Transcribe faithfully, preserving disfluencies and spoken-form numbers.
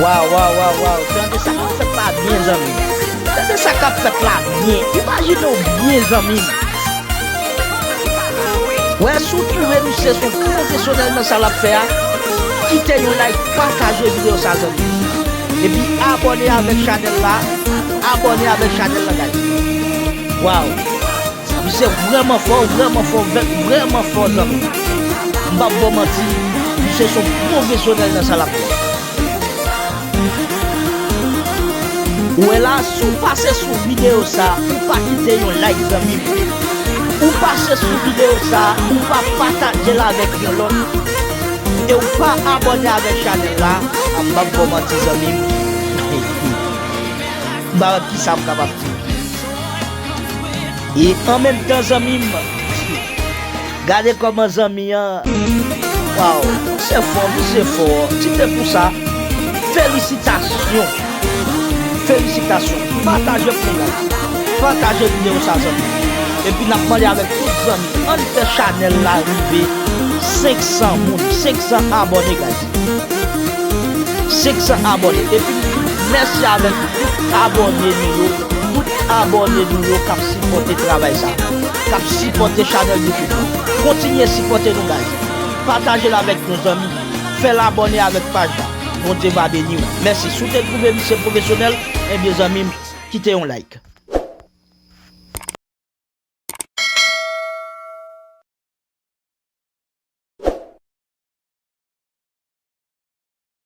Waw, waw, waw, waw. Tande sa k ap fèt la byen, zanmi m. Tande sa k ap fèt la byen. Imajine w byen, zanmi m. Wè, si w twouve misye se yon pwofesyonèl nan sa l ap fè a, kite yon like, pataje videyo sa, zanmi m. Epi abòne avèk chanèl la. Abòne avèk chanèl la, guys. Waw. Misye vrèman fò, vrèman fò, vrè-, vrèman fò, zanmi. M p ap ba w manti, misye se yon pwofesyonèl nan sa l ap fè. Ou wè la, si w pase sou videyo sa, ou pa kite yon like, zanmi m. Ou pase sou videyo sa, ou pa pataje l avèk yon lòt, e ou pa abòne avèk chanèl la, a m p ap ba w manti, zanmi m. M pa wè kisa m kapab di. E an menm tan, zanmi m, gade kòman zanmi an. Waw, misye fò, misye fò. Si te pou sa, felisitasyon. Felisitasyon. Pataje pou nou. Pataje videyo sa, zanmi. Epi n ap mande avèk tout zanmi, ann fè chanèl la rive senk san moun, senk san abòne, guys. Senk san abòne. Epi m di mèsi avèk tout abòne nou yo, tout abòne nou yo k ap sipòte travay sa, k ap sipòte chanèl YouTube la. Kontinye sipòte nou, guys. Pataje l avèk yon zanmi. Fè l abòne avèk paj la. Bondye va beni w. Mèsi. Si w te twouve misye pwofesyonèl, ebyen, zanmi m, kite yon like.